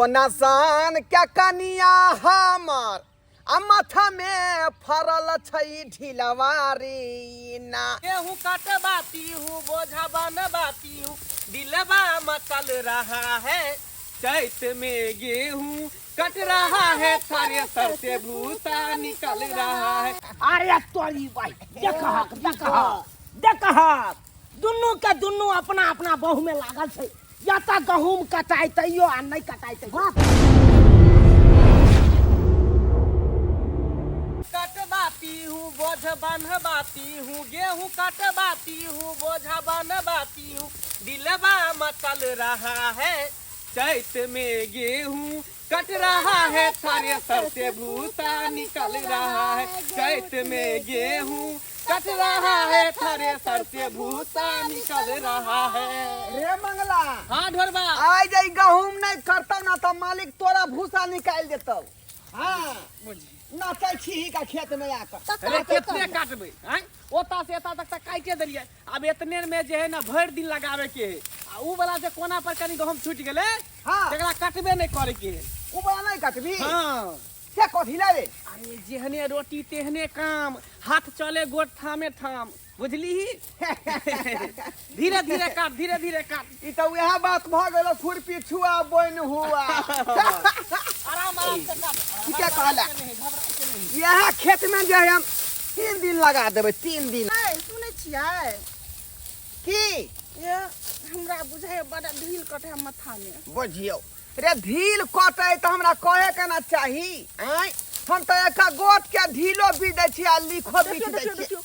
नसान के कनिया हमर आ माथा में फरल छै ढिलवारी ना। गेहूं कटवाती हूँ, बोझा बनवाती हूँ, दिलवा मचल रहा है। चैत में गेहूं कट रहा है, थ्रेसर से भूसा निकल रहा है। अरे तोरी भाई, देखहक देखहक देखहक, दुनू के दुनू अपना अपना बहु में लागल छै। या तऽ गहूम कटाइ तैयो आ नहि कटाइ तैयो। कटवाती हूँ, बोझ बन्हवाती हूँ, गेहूं कटवाती हूँ, बोझा बनवाती हूँ, दिलवा मचल रहा है। चैत में गेहूं कट रहा है, थ्रेसर से भूसा निकल रहा है। चैत में गेहूं कट रहा है, थ्रेसर से भूसा निकल रहा है। रे मंगला। हाँ ढोरबा। आइ जे गहूम नहि करतौ ना तऽ मालिक तोरा भूसा निकालि देतौ। हाँ नचै छी का खेत में आकर। अरे कितने काटबै आँय, ओतऽ से एतऽ तक तऽ काटिए देलियै, आब एतने में जे है ना भरि दिन लगाबे के है। आ उ वाला जे कोना पर कनी गहूम छूटि गेलै, हाँ। तकरा काटबे नहि करे के है। उ वाला नहि काटबी? हाँ। से कथी ला रे? अरे जेहने रोटी तेहने काम, हाथ चले गोट थामे ठाम, बुझली? धीरे धीरे काट, धीरे धीरे काट। ई तऽ उएह बात भऽ गेल, खुरपी छुआ बोनि हुआ। आराम आराम से काट। ठीके कहला। नहीं, घबराए के नहीं। इएह खेत में जे है हम 3 दिन लगा देबै, 3 दिन। ए, सुनै छियै? की? ए, हमरा बुझाइ बड़ा ढील कटै है माथा में। बुझियौ रे, ढील कटै तऽ हमरा कहे के ना चाही। आँय, हम तऽ एक गोट के ढीलो बीच दै छियै आ लिखो बीच देखियौ दै देखियौ छियै। देखियौ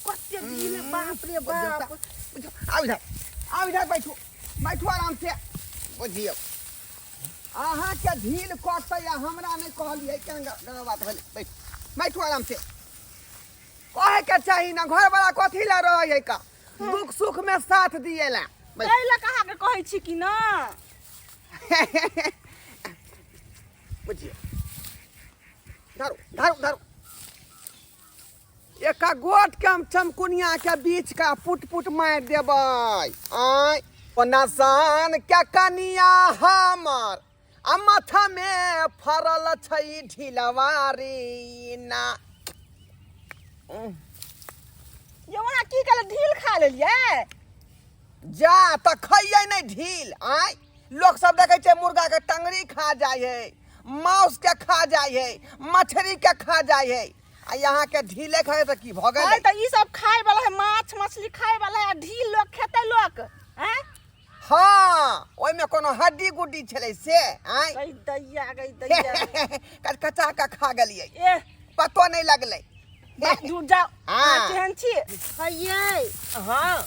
कते ढील है, बाप रे बाप। बुझियौ, आउ इधर, आउ इधर, बैठू बैठू आराम से। बुझियौ अहाँके ढील कटतै आ हमरा नहि कहलियै, केना केना बात भेलै? बैठू बैठू आराम से। कहे के चाही ना, घरवाला कथी ला रहै है का, दुख सुख में साथ दिए ला। बैठ। ताहि लए कऽ अहाँके कहै छी कि ना। बुझियौ, धरू धरू धरू। एक गोट के हम चमकुनिया के बीच का पुट पुट मारि देबै। आँय, ओ नसान के कनिया हमर आ माथा में फरल छै ढिलवारी ना। यौ अहाँ की कहलियै, ढील खा लेलियै? जा तऽ खैयै नहि ढील। आँय, लोक सब देखै छै मुर्गा के टंगरी खा जाइ है, मांस के खा जाइ है, मछली के खा जाइ है, आ यहाँ के ढीले खाए तऽ की भऽ गेलै? तऽ ई सब खाय वाला है, माछ मछली खाय वाला है, आ ढील लोक खेतै लोक? आँय? हाँ, ओहिमे कोनो हड्डी गुड्डी छलै से? आँय, गई दैया गई दैया, कचकचा के खा गेलियै। ए, पतो नहि लगलै। झूठ जाओ। हाँ। अहाँ केहन छी? हइयै। हाँ।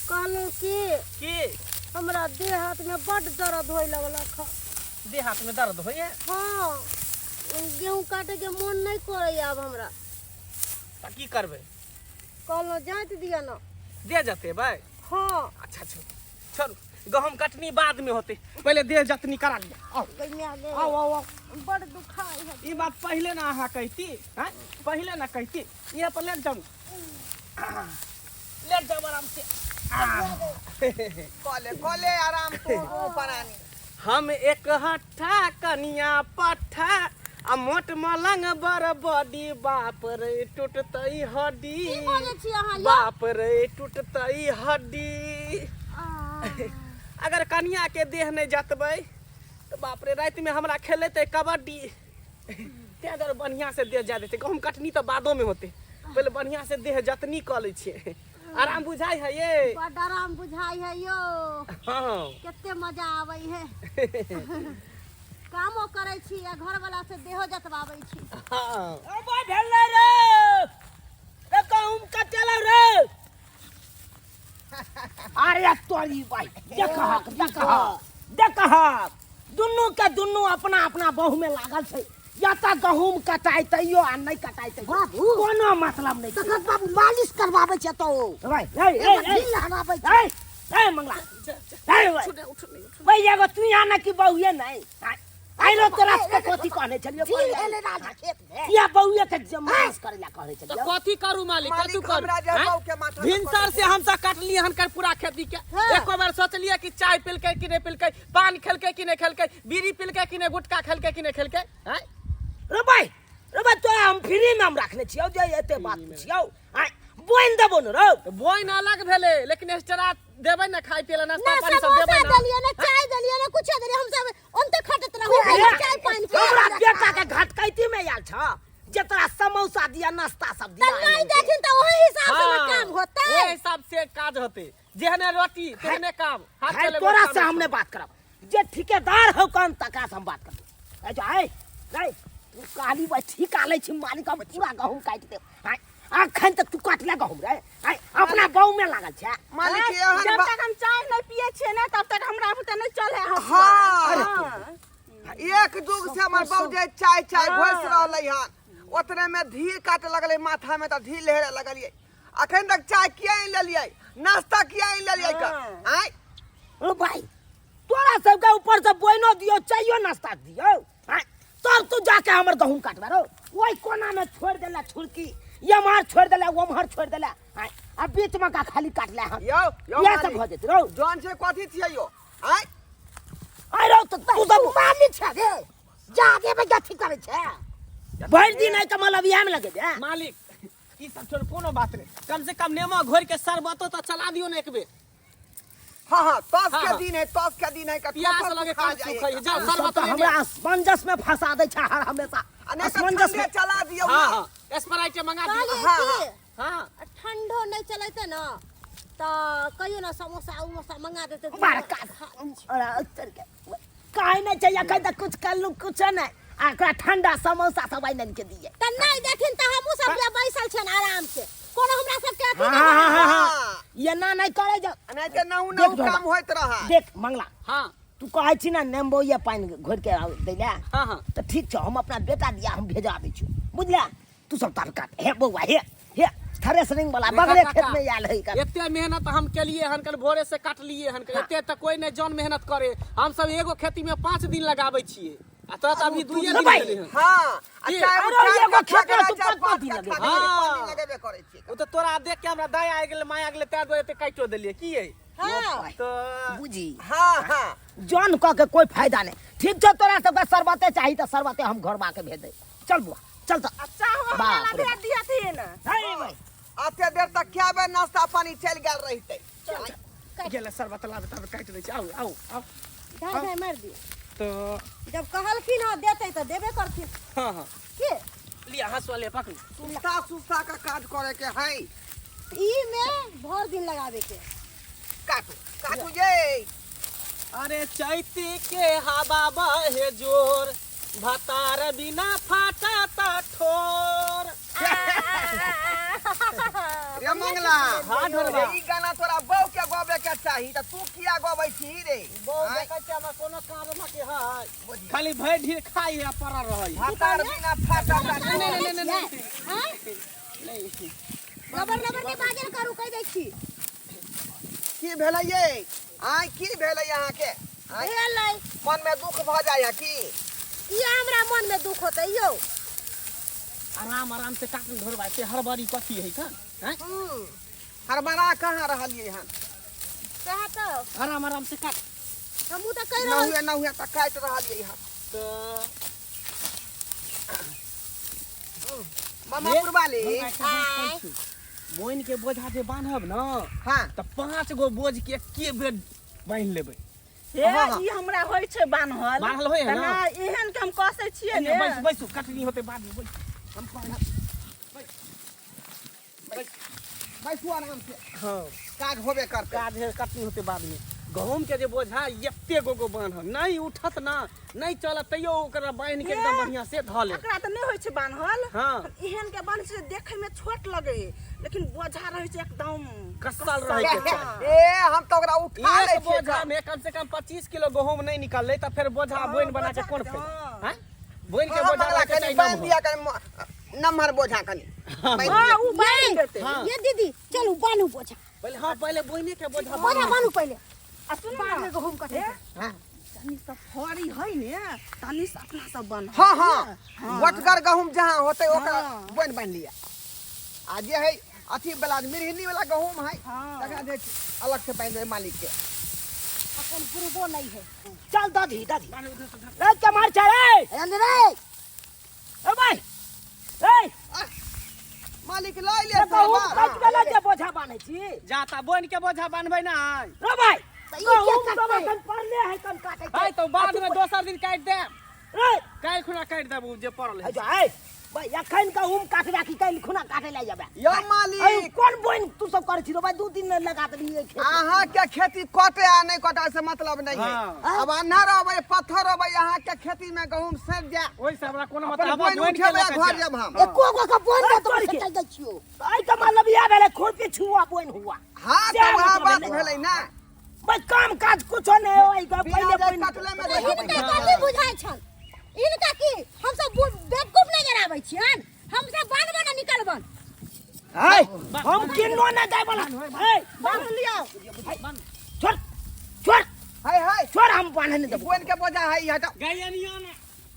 कहलहुँ की? की? हमरा देह हाथ में बड दर्द होय लगलक हँ। देह हाथ में दर्द होइए? हाँ, गेहूँ काटे के मोन नहीं करैया आब हमरा। तऽ की करबै? कहलहुँ जाँत दिअ ना। दे जतेबै? हाँ। अच्छा अच्छा छोड़ू, गहूम कटनी बाद में होते, पहले देह जतनी करा लिया। आओ। गई माय गे। आओ आओ आओ। बड दुखाइ है। ई बात पहले ना अहाँ कहती, हैं? पहले ना कहती। यहाँ पर लेट जाऊ, लेट जाऊ आराम से। कले कले आराम तू तू परानी। हम एक हट्ठा कनिया पट्ठा आ मोट मलंग बड़ बड़ी, बाप रे टूटतई हड्डी। की बजै छी अहाँ यौ? बाप रे टूटतई हड्डी। आ, अगर कनिया के देह नहीं जतबै तऽ बाप रे राति में हमरा खेलेतै कबड्डी। तें दुआरे बढ़िया से देह जा देतै। गहूम कटनी तऽ बादो में होतै, पहिले बढ़िया से देह जतनी कऽ लै छियै। आराम बुझाइ है ये? बड आराम बुझाइ है यौ। हाँ। कते मजा आबै है। कामो करै छी आ घरवाला से देहो जतवाबै छी। हाँ। अबे भेलै रे, रे गहूम कटेलौ रे। अरे तोरी भाई, देखहक देखहक देखहक, दुनू के दुनू अपना अपना बहु में लागल छै। या तऽ गहूम कटाइ तैयो आ नहि कटाइ तैयो, बाबू। कोनो मतलब नहि छै। तखन बाबू मालिश करवाबै छै तो। भाई, ए, ए, एगो ए, ढील हराबै छै। ए, ए, मंगला। ए, भाई। भाई, एगो तू यहाँ ना कि बहुए नहीं। आय, आइलो तोरा सबके कथी कहने छलियो ढील एले राजा खेत में किया बउए के जमास करे ला कहने तो छलियो कथी करू मालिक मालिक, कथी करू हमरा जे हैं? बहू के माथा पर भिनसर से हमसब काटलिए हन कर पूरा खेती के हाँ। एको बार सोचलिए कि चाय पिलकै कि नहीं पिलकै पान खेलकै कि नहीं खेलकै बीड़ी पिलकै कि नहीं गुटखा खेलकै कि नहीं खेलकै हैं? रे भाई रे भाई तोरा हम फ्री में हम रखने छियौ जे एते बात पुछियौ आय बोइन देबो न रौ बोइन अलग भेलै लेकिन एक्स्ट्रा देबै ने खाय पिए ला नाश्ता ना पानी सब समोसा देबै ने देलिए ना चाय देलिए ना कुछ देलिए हम सब ओनते खटत रहू चाय पानी के हमरा बेटा के घटकैती में आयल छ जे तोरा समोसा दिया नाश्ता सब त दिया नहीं देखिन त ओही हिसाब से ना काम होतै ओहि हिसाब से काज होतै जेहने रोटी तेहने काम हाथ खैर चलेबै तोरा काम से हमने बात करब जे ठेकेदार हो कौन तकरा से हम बात करब ए जो आय रे तू काली भाई ठीक आले छी मालिक हम पूरा गहूम काटि देब आय अखन तक तू काटले गहूम रे आय अपना गाँव में लागल छै मालिक एहन जब बा- तक हम चाय नहीं पिए छियै ना तब तक हमरा बुते नहीं चले हसुआ। हाँ। एक जुग से हमर बाबू जे चाय चाय घोसि रहलै हन ओतने में ढील काटे लगलै माथा में तऽ ढील हेरे लगलियै अखन तक चाय किया नहीं लेलियै नाश्ता किया नहीं लेलियै का आँय ओ भाई तोरा सबके ऊपर से बोइनो दियो चाहियो नाश्ता दियो आँय, तब तू जाके हमर गहूम काटबा रो ओहि कोना में छोड़ देला छुरकी एम्हर छोड़ देला ओम्हर छोड़ देला आँय, आ बीच में का खाली काटले हन यौ यौ इएह सब मालिक, भऽ जेतै रौ जौन से कथी छियै यौ आँय आँय रौ तऽ तू सब मालिक छै रे जागे में गथी करै छै भरि दिन आइ कमल इएह में लगे दे मालिक ई सब छोड़ कोनो बात नहीं कम से कम नेमो घोर के शरबतो तो चला दियो ने एक बेर हाँ हाँ तस हाँ, के हाँ। दिन है तस के दिन है का प्यास थोपड़ लगे सुखा कम जाइए सुखै है। जाओ सब शरबत तऽ ले हमरा लिअ। असमंजस में फंसा दै छै हर हमेशा आ नहीं तऽ असमंजस ठंडे में चला दियौ हाँ ना। हाँ स्प्राइट मंगा दियो कहलिए हाँ, कि हाँ ठंडो नहीं चलैते ना तऽ कहियो ना समोसा उमोसा मंगा देते बड़का अरे के काहे नहीं चाहिए अखन तक कुछ कर लू कुछ नहीं आ एकरा ठंडा समोसा सब आनि के दिए तऽ नहीं देखिन तऽ हमहूँ सब जे बैसल छियन आराम से कोनो हमरा सबके अथी हाँ नहि हाँ हाँ हाँ। हाँ ये ना नहीं करे जा नहीं तऽ नहु देख नहु ढोबा। काम होइत रहै देख मंगला हाँ तू कहै छी ना नेम्बो ये पानि घोरि के दै ले हाँ हाँ तऽ ठीक छौ हम अपना बेटा दिया हम भेजा दै छियौ बुझला तू सब तार काट हे बौआ हे हे थ्रेसरिंग वाला बगले खेत में आयल है एकर। एते मेहनत हम केलिए हन कल भोरे से काटलिए हन कल एते तऽ कोई नहीं जन मेहनत करे हम सब एगो खेती में 5 दिन लगाबै छियै आ तोरा तऽ अभी दुइये दिन भाई। भेलै हन हाँ आ की? चारि अरे चारि एगो कट्ठा खेत में के तू चारि पाँच पाँच दिन कट्ठा लगेबे। के हाँ। पाँच दिन लगेबे करै छियै ओ तऽ तोरा देख के हमरा दया आबि गेलै माया गेलै ताहि दुआरे एते काटियो देलियै की यै हाँ तऽ बुझी हाँ हाँ जन कऽ के कोई फायदा नहीं ठीक छौ तोरा सबके शरबते चाही तऽ शरबते हम घरबा के भेज दे चल बुआ चल तऽ आ चाहो हमरा ला बाप रे भेज दिहथिन हे भाई एते देर तक क्या बेर नाश्ता पानी चलि गेल रहितै गेलै शरबत लाबे ताबे काटि दै छी आउ आउ आउ धाय धाय मारि दियौ तऽ जब कहलखिन हँ देतै तऽ देबे करथिन हाँ हाँ के लिअ हँसुआ लिअ पकड़ू सुस्ता सुस्ता का काज करे के है ई में भर दिन लगाबे के काटू काटू ये अरे चैती के हवा बहे जोर भतार बिना फाटा ता ठोर रे मंगला हाँ, ढोलबा। रे, ई गाना तोरा बहू के गबे के चाही त तू किया गबै छी रे बहू देखै छियै हमरा कोनो काम के है खाली भरि ढीर खाइ है पड़ल रहै भतार बिना फाटा ता नहीं नहीं नहीं नहीं आँय? नहीं लबर लबर के बाजल करू कहि दै छी की भेलै ये आय की भेलै अहाँके आँय, भेलै मन में दुख भऽ जाइए की किया हमरा मन में दुख होतै यौ आराम आराम से काटन ढोरबा से हड़बड़ी कथी है का हैं हड़बड़ा कहाँ रहलियै हन सएह तऽ आराम आराम से काट हमहूँ तऽ कहि रहल नहुए नहुए तऽ काटि रहलियै हन तऽ मामा पुरवाली आँय। बोनि के बोझा जे बान्हब न हाँ तऽ 5 गो बोझ के एके बेर बान्हि लेबै हे हाँ, हाँ। ई हमरा होइ छै बान्हल बान्हल होइए तऽ ने? नहि, एहन के हम कसै छियै ने बैसू बैसू कटनी होतै बाद में बैसू हम बान्हब। बैसू आराम से हाँ काज होबे करतै काज है कटनी होतै बाद में गहूम के जे बोझा एते गो गो बान्हब नहीं उठत ना नहीं चलत तैयो ओकरा बान्हि के एकदम बढ़िया से धऽ लेब एकरा तऽ नहि होइ छै बान्हल हाँ। एहन के बान्है छै देखै में छोट लगे लेकिन बोझा रहै छै एकदम कसल रहै के चाही ए हम तऽ ओकरा उठा लै एक छियै बोझा में कम से कम 25 किलो गहूम नहीं निकललै तऽ फेर बोझा हाँ, बोनि बना के बोझा कोन के, फायदा हाँ। हैं बोनि के हाँ, बोझा मंगला रहे के कनि चाही बान्हि नमहर। दिया कनि नम्हर बोझा कनि बान्हि हाँ दिया। उ बान्हि देतै हाँ। ये दीदी चलू बान्हू बोझा पहिले हाँ पहिले बोने के बोझा बोझा बान्हू पहिले आ सुन बाद में गहूम कटे हाँ। तनी सब फरी है ने तनी से अपना सब बन हाँ हाँ वटगर गहूम जहाँ होते ओकरा हाँ। बोनि बान्हि लिअ आ जे है अथी वाला मिरहिनी वाला गहूम है हाँ। तकरा जे अलग से बान्हि देबै मालिक के अपन गुरुबो नहीं है चल दादी दादी रे चमार चल रे ए रे ए भाई ए मालिक लऽ ले गहूम कटि गेलै जे बोझा बान्है छी जाता बोन के बोझा बान्हबै ना रे भाई तऽ ई के गहूम सब काटतै? एखन पड़ले है कन काटै है तो बाद में दोसर दिन काटि देब रे काल्हि खुना काटि देब उ जे पड़ल है है जो है भाई एखन गहूम काटबे कि काल्हि खुना काटै लए जेबै यौ अरे मालिक कोन बोइन तू सब करै छी रे भाई दू दिन लगा देली एहि खेत में। अहाँ के खेती कटे आ नहीं कटे से मतलब नहीं है हाँ। अब अन्हर अबै पत्थर अबै अहाँ के खेती में गहूम सड़ जाए ओहि से हमरा कोनो अपन मतलब बोनि बोन के उठेबै लऽ के घर जायब। जायब हम एको गो के बोन दे तो तोड़ के। चल दै छियो एहि के मतलब इएह भेलै खुरपी छुआ बोइन हुआ हाँ सएह तऽ वएह मतलब बात भेलै। भेलै ना भाई काम काज कुछो नहीं हो बिना पहिले जे बोइन कटले में देखबै हिनका कथी बुझाइ छल हिनका की हम सब बेवकूफ नजर आबै छियन हम सब बान्ह बान्ह निकलबन है हम किन्नो नहीं जाय वाला है बान्ह लियौ छोड़ छोड़ है है छोड़ हम बान्हे नहीं देबो बोन के बोझा है हटाओ गैयनियो ना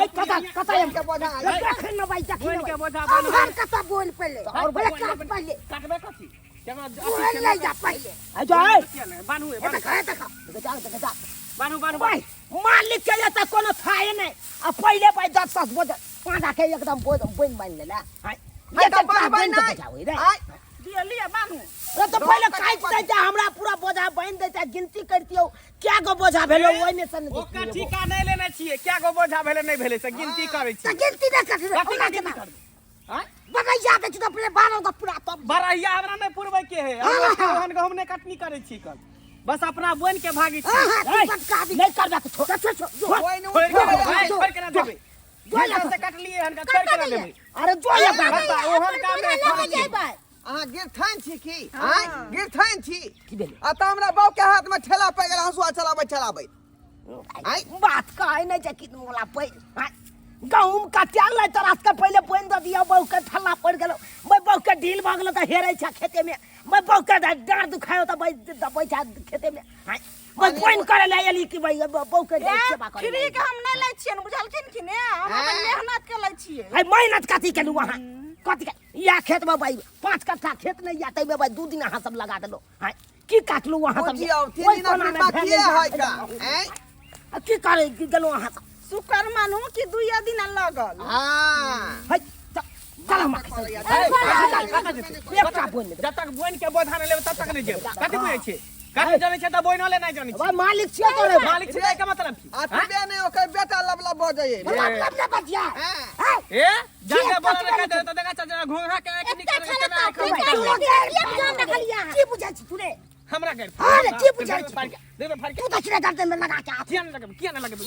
है कता कता बोन के बोझा है देखिन न भाई देखिन बोन के बोझा अब बान्हबै हम कतऽ बोल पहिले और पहिले काट पहिले काटबै कथी केना बोल ले जा पहिले है जो है बान्हू ए देख ए देख देख जा देख जा बान्हू बान्हू भाई मालिक के एतऽ कोनो थाहे नहि आ पहिले भाई दस दस बोझ पाँच के एकदम बोझ बोनि बान्हि लेला है है एक तऽ एकटा बान्हबै बोनि के नहि बोझा होइ रे आय दिअ लिअ बान्हू रे तऽ पहिले काटि दै छै हमरा पूरा बोझा बान्हि दै छै गिनती करितियौ क्या गो बोझा भेलो ओहिमे से नहि ओकर देखलियै ठीका नहि लेने छियै क्या गो बोझा भेलै नहि भेलै से गिनती करै तऽ छियै गिनती नहि कथी कथी हमरा के केना गिनती करबै आँय? बगैया दै छी तऽ अपने बान्ह के पूरा तब बरहिया हमरा नहि पुरबै के है हम ओते ओहन गहूम नहि कटनी करै छी कल बस अपना बोनि के भागी छी हाँ हाँ है। तू पटका दी नहि करबै तऽ छोड़ छोड़ छोड़ छोड़। बोनि छोड़ि के उठेबै देबै छोड़ि के ना देबै जो या से कटलियै हन छोड़ि के ना देबै अरे जो या बाबा बता, ओहन काम नहि करै छी। अहाँ गिरथान छी की आँय गिरथान छी की भेलै आ तऽ हमरा बाउ के हाथ में ठेला पड़ि गेल हंसुआ चलाबै चलाबै आँय बात कहै नहि छै कि मोला पै आँय, गहूम कटायल नहि तोरा सबके पहिले पानि दऽ दियौ बहुके ठल्ला पड़ि गेलौ बै बहुके ढील भऽ गेलौ तऽ हेरै छै खेतेमे बै बहुके डाँड़ दुखायो तऽ बै दबै छै खेतेमे आँय, बै पानि करै लए एली कि बै बहुके ए सेवा करै फ्री के हम नहि लै छियनि बुझलखिन कि ने हम अपन मेहनत के लै छियै है मेहनत कथी केलहुँ अहाँ कथी के इएह खेतमे भाइ 5 कट्ठा खेत नहि यऽ ताहिमे भाइ 2 दिन अहाँ सब लगा देलहुँ आँय की काटलहुँ अहाँ सब बुझियौ तीन ओहि दिना कोनामे बाकिए भेल है नहि का आँय आ की करै गेलहुँ अहाँ सब शुक्र मानू कि दुइये दिना लगल हाँ है चल हम एकटा बोनि लेबै जब तक बोनि के बोझा नहि लेबै तब तक नहि जेबै कथी बुझै छियै कथी जनै छै तऽ बोनिओ लेनाइ जनै छै भाइ मालिक छियै तोरे मालिक छियै के मतलब की अतबे नहि ओकर बेटा लब लब भऽ जाइए मतलब नहि बजिया हाँ। है ए जाके बोला ने कहते तऽ देखा चल घोंघा के आँखि एकटा निकाल के छलै केना तऽ आँखि अपने उठा एक जान रखलियै अहाँ। की बुझै छी तू रे हमरा गैर हाँ रे, की बुझाइ छी? देबे फाड़ के तू तऽ छिरे गर्दन में लगा के हाथ किया नहि लगेबै किया नहि लगेबै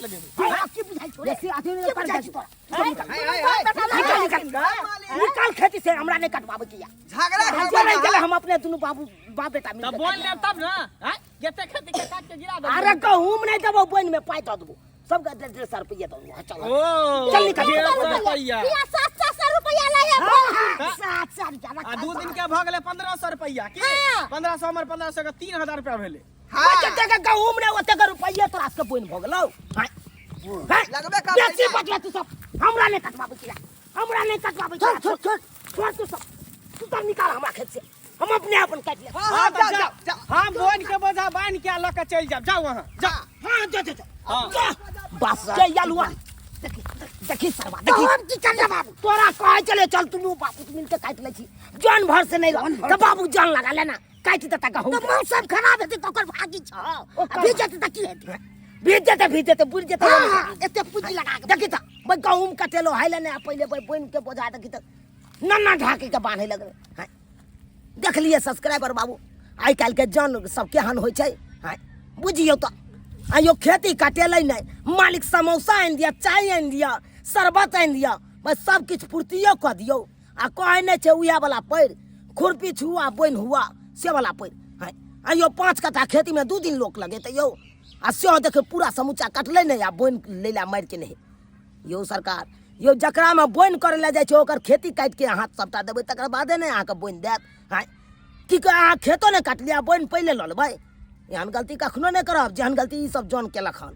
लगेबै हाँ, की बुझाइ छौ रे बेसी अथी की नहि बुझाइ कर छी तोरा हाय हाय हाय निकाल निकाल मालिक निकाल खेती से हमरा नहीं कटवावे के या झगड़ा हम करबै नहीं ना। गेले हम अपने दुनू बाबू बाप बेटा मिल तऽ के बोल कटले। लेब तब ना आँय जते खेती के काट के गिरा देबै अरे गहूम नहीं देबो बोइन में पाई दऽ देबो सबके डेढ़ डेढ़ सौ रुपया दऽ देबो चल ओ चल निकल। 150 रुपैआ किया 700 रुपैआ लै है हाँ, 700 रुपया आ 2 दिन के भऽ गेलै 1500 रुपैआ की हाँ। 1500 हमर 1500 के 3000 रुपैआ भेलै हाँ जते के गहूम रे ओते के रुपैया तोरा सबके बोइन भऽ गेलौ हाँ। हाँ। लगबे करतै बेसी ना। बजला तू सब हमरा नहीं कटवाबै किया हमरा नहीं कटवाबै छोड़ छोड़ छोड़ छोड़ तू सब तू सब निकाल हमरा खेत से हम अपने अपन काटि लेब हाँ हाँ तऽ जाओ जाओ जाओ हम बोन के बोझा बान्हि के लऽ के चलि जायब जाउ अहाँ जाउ हाँ जा जा जा हाँ। जा बस चल आलुआ देखी देखी सरवा तो देखी हम की करबै बाबू तोरा कहै चले चल दुनू बापू मिलके काटि लै छी जान भर से नहीं रह तऽ बाबू जान लगा लेना काटि देता गहूम तऽ मौसम खराब हेतै तऽ ओकर भागी छौ आ ओकर- भीज जेतै तऽ की हेतै भीज जेतै भीज जेतै बुड़ि जेतै हाँ हाँ एते पूंजी लगा के देखी तऽ भाई गहूम कटेलो है ले ने पहिले भाई बोनि के बोझा देखी तऽ नन्ना ढाकी के बान्हे लगलै हाँ देखलियै सब्सक्राइबर बाबू आइ काल्हिके जन सब केहन होइ छै हाँ बुझियौ तऽ आइयो खेती कटेलै नहि मालिक समोसा आनि दिअ चाय आनि दिअ शरबत आनि दिअ बस सब किछु पूर्तियो कऽ दियौ आ कहै नहि छै उएह वला पैर खुरपी छुआ बोनि हुआ से वला पैर हाँ आइयो 5 कट्ठा खेतीमे 2 दिन लोक लगेतै यौ आ सेहो देखियौ पूरा समूचा कटलै नहि आ बोनि लै लए मारिके नहि यौ सरकार यौ जकरामे बोनि करै लए जाइ छै ओकर खेती काटिके अहाँ सबटा देबै तकर बादे ने अहाँके बोनि देत आँय की कहै अहाँ खेतो नहि काटलियै आ बोनि पहिले लऽ लेबै एहन गलती कखनो नहि करब जेहन गलती ई सब जन केलक हन।